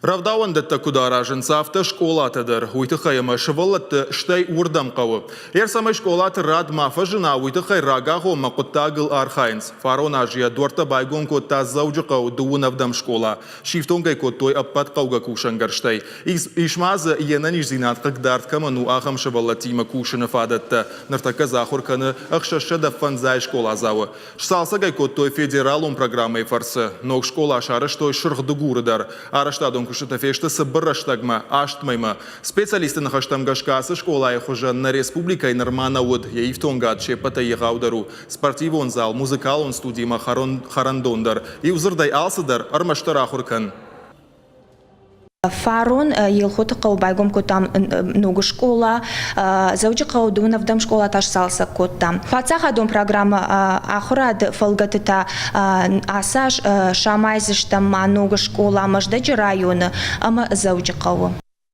Рӕвдауӕндӕттӕ куыд аразынц, афтӕ скъолатӕ дӕр. Уый тыххӕй ӕмӕ сывӕллӕтты стӕй уырдӕм хъӕуы. Йе цӕмӕй скъолаты рад ма фӕзына, уый тыххӕй рагагъоммӕ хъуыддагыл архайынц. Фарон аз йӕ дуӕрттӕ байгом кодта Дзӕуджыхъӕуы дыууын ӕвдӕм скъола. Сифтонг ӕй кодтой ӕппӕт хъӕугӕ кусӕнгӕрзтӕй. Ис ма дзы, йе нӕниздзинад хъыгдард кӕмӕн у, ахӕм сывӕллӕттимӕ кусыны фадӕттӕ. Ныртӕккӕ дзы ахуыр кӕны 605 скъоладзауы. Сцалцӕг ӕй кодтой федералон программӕйы фӕрцы. Ног скъола сарӕзтой Сырх Дыгуры дӕр. Арӕзтадон куыстытӕ фесты цыбыр рӕстӕгмӕ, аст мӕймӕ. Специалистты ныхӕстӕм гӕсгӕ ацы скъолайы хуызӕн нӕ республикӕйы нырма нӕ уыд. Йӕ ифтонгад се ппӕтӕй егъаудӕр у. Спортивон зал, музыкалон студимӕ хӕрӕндон дӕр. Иу дзырдӕй алцыдӕр, ӕрмӕстдӕр ахуыр кӕн. Фарон Елхоты хъӕуы байгом кодтам ног скъола, Дзӕуджыхъӕуы дыууын ӕвдӕм скъола та сцалцӕг кодтам. Паддзахадон программӕ ахуырады фӕлгӕты та ацы аз самайдзыстӕм ма ног скъола Мӕздӕджы районы ӕмӕ Дзӕуджыхъӕуы.